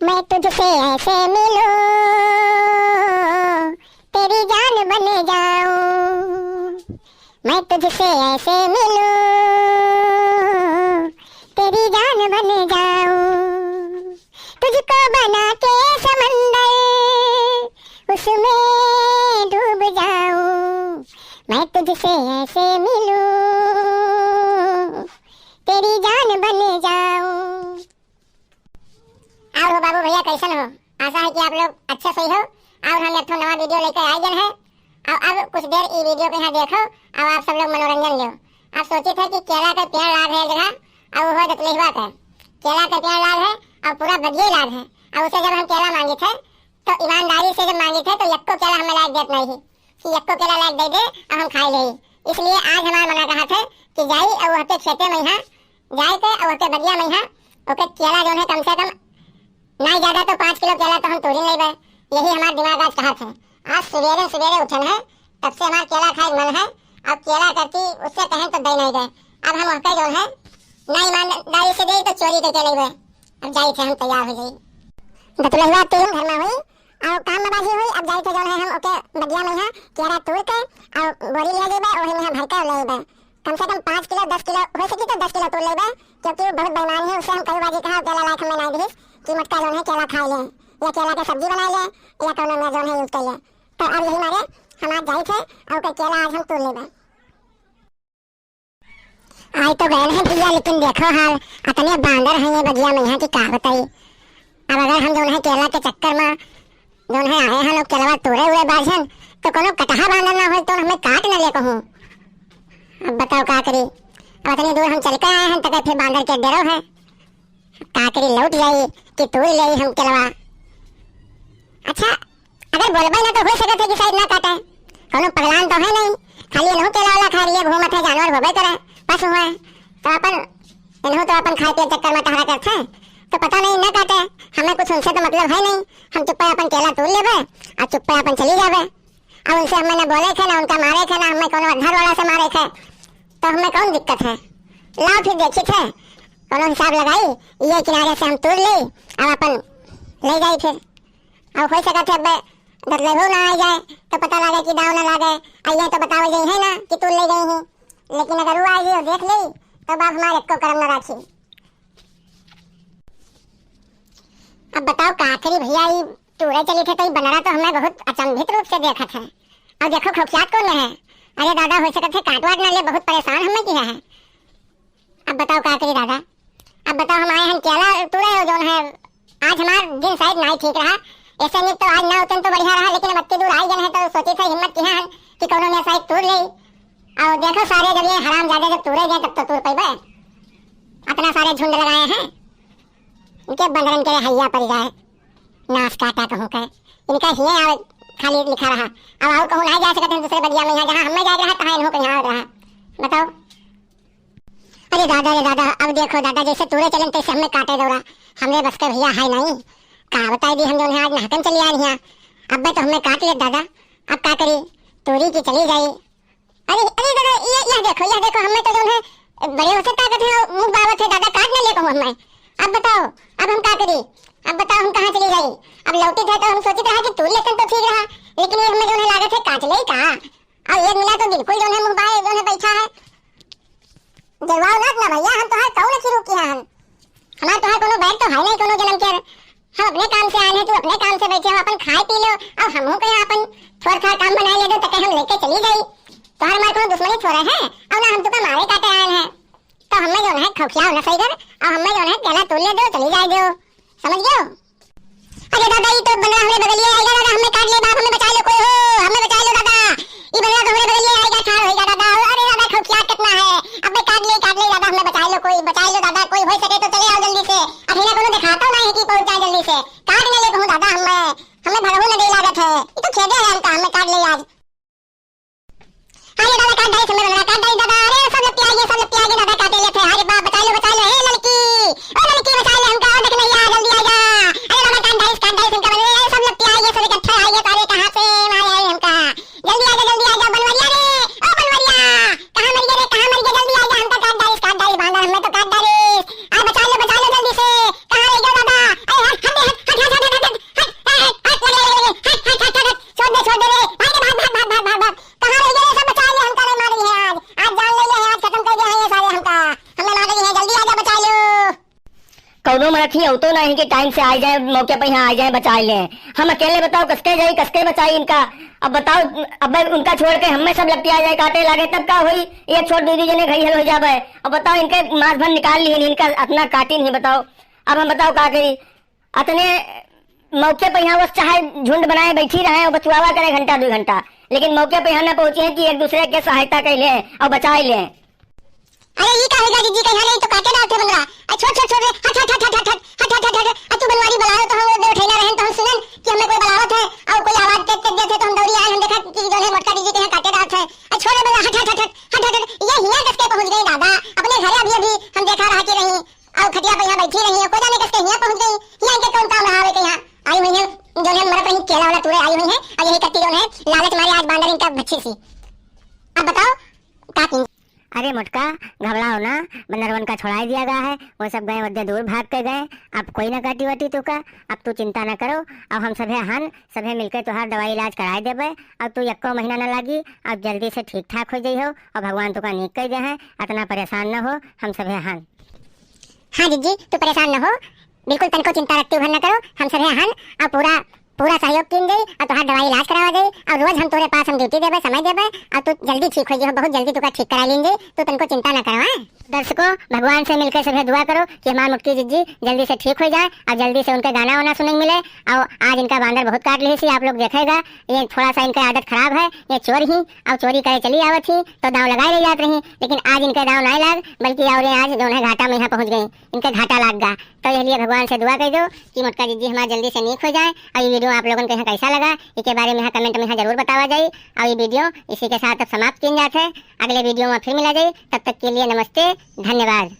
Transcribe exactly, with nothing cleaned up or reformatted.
मैं तुझसे ऐसे मिलूं, तेरी जान बन जाऊं। मैं तुझसे ऐसे मिलूं, तेरी जान बन जाऊं। तुझको बना के समंदर, उसमें डूब जाऊं। मैं तुझसे ऐसे मिलूं, तेरी जान बन जाऊं। और हो बाबू भैया, कैसन हो? आशा है कि आप लोग अच्छे से ही हो। और हम एक ठो नवा video लेके आ गए हैं। और अब कुछ देर ई video के यहाँ देखो और आप सब लोग मनोरंजन लो। आप सोचित है कि केला के पेड़ लाग है जगह, और वो दतलेहवा के केला के पेड़ लाग है और पूरा बगिये लाग है। और उसे जब हम केला मांगित है तो ईमानदारी से जब मांगित है तो यक्को केला हमें लाग देत नहीं है कि यक्को केला लाग दे दे और हम खाए ले। इसलिए आज हमारा मना कहा थे कि जाई और वहाँ के खेते में यहाँ जाए के और ओके बगिया में है, ओके केला जौन है कम से कम नहीं ज्यादा तो पाँच किलो केला तो हम तोड़ी लेबे। यही हमार दिमाग आज कहत है। आज सुबेरे सुबेरे उठन है, तब से हमार केला खाए के मन है। अब केला करती उससे कहें तो दे नहीं दे। अब हम ओके जौन है ना ईमानदारी से दे तो चोरी करके लेबे। अब जाई थे हम तैयार हो जाई। दतुलहिवा तीन घर में हुई और काम में बाजी हुई। अब जाई थे जौन है हम ओके बगिया में है केला तोड़ के और बोरी ले जेबे, वही में भर के ले जेबे। कम से कम पाँच किलो, दस किलो, हो सकी तो दस किलो तोड़ लेबे, क्योंकि वो बहुत बेईमान है, उससे हम कई बाजी कहा, केला लायक हमें नहीं दिस कि मोटका जौन है केला खाए ले, या केला के सब्जी बनाए ले, या कौनो में जौन है use कर ले। तो अब यही मारे हम आज जाई थे और ओकर केला आज हम तोड़ लेबे। आई तो गए हैं भैया, लेकिन देखो हाल, अतने बांदर हैं ये बगिया में यहाँ की का बताई। अब अगर हम जौन है केला के चक्कर में जौन है आए हैं लोग केलवा तोड़े उड़े बाझन, तो कोनो कटहा बांदर ना होई तो हमें काट न ले कहूँ। अब बताओ का करी, अब इतनी दूर हम चल के आए हैं, तक फिर बांदर के डरो है। का करी, लौट जाई कि तोड़ ले हम केलवा। अच्छा, अगर बोलबे ना तो हो सकत है कि शायद ना काटे, कोनो पगलान तो है नहीं, खाली इनहू केला वाला खा रही है, घूमत है, जानवर होबे करे, पशु है, तो अपन इनहू तो अपन खाए पिए चक्कर में टहरा करत है, तो पता नहीं ना काटे। हमें कुछ उनसे तो मतलब है नहीं, हम चुप्पे अपन केला तोड़ लेबे और चुप्पे अपन चली जाबे। अब उनसे हमें ना बोले थे, ना उनका मारे थे, ना हमें कोनो अधर वाला से मारे थे, तो हमें कौन दिक्कत है? लाओ फिर देखी थे, कोनो हिसाब लगाई, ये किनारे से हम तोड़ ले और अपन ले जाई फिर। और हो सकत है अब बदलेबो ना आ जाए, तो पता लागे कि दाव ना लागे, और ये तो बतावे गई है ना कि तोड़ ले गई है, लेकिन अगर वो आ गई और देख ले, तो बाप हमारे को करम ना राखी। अब बताओ का करी भैया, ई टूरे चली थे तो ई बनरा तो हमें बहुत अचंभित रूप से देखत है। और देखो खोखियात कौन है? अरे दादा, हो सकत है काट वाट ना ले, बहुत परेशान हमें किया है। अब बताओ का करी दादा, अब बताओ हम आए हैं केला टूरे हो जौन है, आज हमार दिन शायद ना ही ठीक रहा, ऐसे नहीं तो आज ना होते तो बढ़िया रहा, लेकिन अब इतनी दूर आई गए हैं तो सोचे थे हिम्मत किया है कि कोनो में शायद तोड़ ले। और देखो सारे, जब ये हरामजादे जब तोड़े गए तब तो तोड़ पैबे, इतना सारे झुंड लगाए हैं। इनके बंदरन के हैया पड़ जाए, नाश काटा कहूँ के। इनका हिये आवे खाली लिखा रहा। अब और कहूँ नहीं जा सकते हैं दूसरे बगिया में, यहाँ जहाँ हमें जाए रहा, तहाँ इन्हों को यहाँ आवे रहा। बताओ। अरे दादा, अरे दादा, अब देखो दादा, जैसे तूरे चलन तैसे हमें काटे दौरा। हमरे बस के भैया है नहीं। का बताई दी, हम जौन है आज नहाकन चली आए हैं। अब तो हमें काट ले दादा, अब का करी? तूरी की चली जाई। अरे, अरे दादा, ये, यह देखो, यह देखो, हमें तो जौन है, बड़े हो से ताकत है, मुंह बावत है, दादा, काट ना ले कहूँ हमें। अब बताओ, अब हम का करी? अब बताओ, हम कहाँ चली जाई? अब लौटी थे तो हम सोचित रहा कि तू लेतन तो ठीक रहा, लेकिन ये हमें जौन है लागत है, काट ले का? और ये मिला तो बिल्कुल जौन है, मुंह बाए जौन है, बैठा है। जलवाओ ना, ना भैया, हम तोहार कौन अच्छी रूप की है हम? हमार तोहार कोनो बैर तो है नहीं कोनो जन्म के। हम अपने काम से आए हैं, तू अपने काम से बैठे हो, अपन खाए पी लो, और हमहू के यहाँ अपन थोड़ा थोड़ा काम बनाए ले दो, ताकि हम लेके चली जाई। तोहार हमार कोनो दुश्मनी थोड़ा है, और ना हम तुका मारे काटे आए हैं। तो हमें जौन है खौखियाओ ना सही कर, और हमें जौन है केला तोड़ ले दो, चली जाए दो, समझ गयो? अरे दादा, ई तो बनरा हमरे बगलिए आएगा दादा, हमें काट ले बाप, हमें बचा लो कोई हो, हमें बचा लो दादा। ई बनरा तो हमरे बगलिए आएगा, ठाड़ होएगा दादा। अरे दादा, खौखियात कितना है, अबे काट ले, काट ले दादा, हमें बचा लो कोई, बचा लो दादा, कोई हो सके तो चले आओ जल्दी से। अठीना कोनो दिखाता नहीं है कि पहुंच जाए जल्दी से। काट न ले कहूँ दादा, हमें, हमें भरहू न दे लागत है। ई तो खेदे है हमका, हमें काट ले आज। अरे दादा, काट डाली, हमें बनरा काट डाली दादा। अरे सब लत्ती आ गए, सब लत्ती आ गए दादा, काटे लेते। अरे बाप, बचा लो, बचा लो, ए लड़की, ओ लड़की, बचा ले हमका, ओ देख नहीं आ, जल्दी आ जा। अरे दादा, काट डाली, काट डाली हमका बनरा, अरे सब लत्ती आ गए, सब इकट्ठा आ गए, सारे कहाँ से मारे आए हमका? जल्दी आ जा, जल्दी आ जा, बनवरिया रे, ओ बनवरिया, कहाँ मर गए रे, कहाँ मर गए? जल्दी आ जा, हमका काट डाली, काट डाली, बांदर, हमें तो काट डाली। अरे बचा लो, बचा लो जल्दी से, कहाँ रह गया दादा? अरे हट, हट, हट, हट, रखी हो तो नहीं कि टाइम से आ जाए, मौके पे यहाँ आ जाए, बचाए ले। हम अकेले बताओ कसके जाई, कसके बचाई इनका। अब बताओ, अब उनका छोड़ के हमें सब लपटिया जाए, काटे लागे, तब का होई? एक छोड़ दीदी जने घायल हो जाबे। अब बताओ, इनके मास भर निकाल ली, इनका अपना काटी नहीं, बताओ। अब हम बताओ का करी? अतने मौके पे यहाँ बस चाहे झुंड बनाए बैठी रहे और बचुआवा करे घंटा दो घंटा, लेकिन मौके पे यहाँ ना पहुँचे हैं कि एक दूसरे के सहायता कर ले और बचाए ले। अरे ई का होइगा जीजी, कहिया ले तो काटे डालत है बंदरा। आ छोड़, छोड़, छोड़ रे, हट, हट, हट। आ तू बनवारी बुलायो तो हम वो देव उठैना रहन तो हम सुनन कि हमें कोई बुलावत है और कोई आवाज तेज तेज देत है तो हम दौड़ी आए, हम देखा कि जो है मोटका जीजी के यहाँ काटे डालत है। आ छोड़ रे बंदरा, हट, हट, हट, हट, हट, हट। ये हियाँ कसके पहुँच गई दादा, अपने घरे अभी अभी हम देखा रहा कि रही और खटिया पे यहाँ बैठी रही है, को जाने कसके हियाँ पहुँच गई। हियाँ इनके कौन काम रहा है कि यहाँ आई हुई है, जो है मरत रही केला वाला तूरे आई हुई है और यही करती जो है लालच मारे आज बांदर इनका भच्छी सी। अब बताओ का की अरे मोटका, घबराओ ना, बंदरवन का छोड़ाई दिया गया है, वो सब गए वद्दे दूर भाग के गए, अब कोई ना काटी वाटी तुका, अब तू चिंता ना करो, अब हम सभे हन, सभे मिलके तोहार दवाई इलाज कराए देबे, अब तू यक्को महीना ना लागी, अब जल्दी से ठीक ठाक हो जइहो और भगवान तुका नीक कइ दे हैं, अतना परेशान ना हो, हम सभे हन। हाँ जीजी, तू परेशान ना हो, बिल्कुल तनको चिंता रखते हुए ना करो, हम सभे हन, अब पूरा पूरा सहयोग कीन जाई और तोहार दवाई इलाज करावा जाई और रोज हम तोरे पास हम ड्यूटी देबे, समय देबे और तू जल्दी ठीक हो जइहो, बहुत जल्दी तुका ठीक करा लीन जाई, तू तनको चिंता ना करो, हाँ? दर्शकों, भगवान से मिलकर सभे दुआ करो कि हमार मोटकी जिज्जी जल्दी से ठीक हो जाए और जल्दी से उनके गाना वाना सुने के मिले। और आज इनका बांदर बहुत काट ली थी, आप लोग देखेगा, ये थोड़ा सा इनका आदत खराब है, ये चोर ही और चोरी करे चली आवत ही तो दांव लगाए रह जात रही, लेकिन आज इनका दांव ना लाग, बल्कि और ये आज जो है घाटा में यहाँ पहुँच गई, इनका घाटा लाग गा। तो यह लिए भगवान से दुआ कर दो कि मोटका जिज्जी हमार जल्दी से नीक हो जाए। और ये वीडियो आप लोगन के यहाँ कैसा लगा, इसके बारे में यहाँ कमेंट में यहाँ जरूर बतावा जाए। और ये वीडियो इसी के साथ अब समाप्त किन जात है। अगले वीडियो में फिर मिला जाए, तब तक के लिए नमस्ते, धन्यवाद।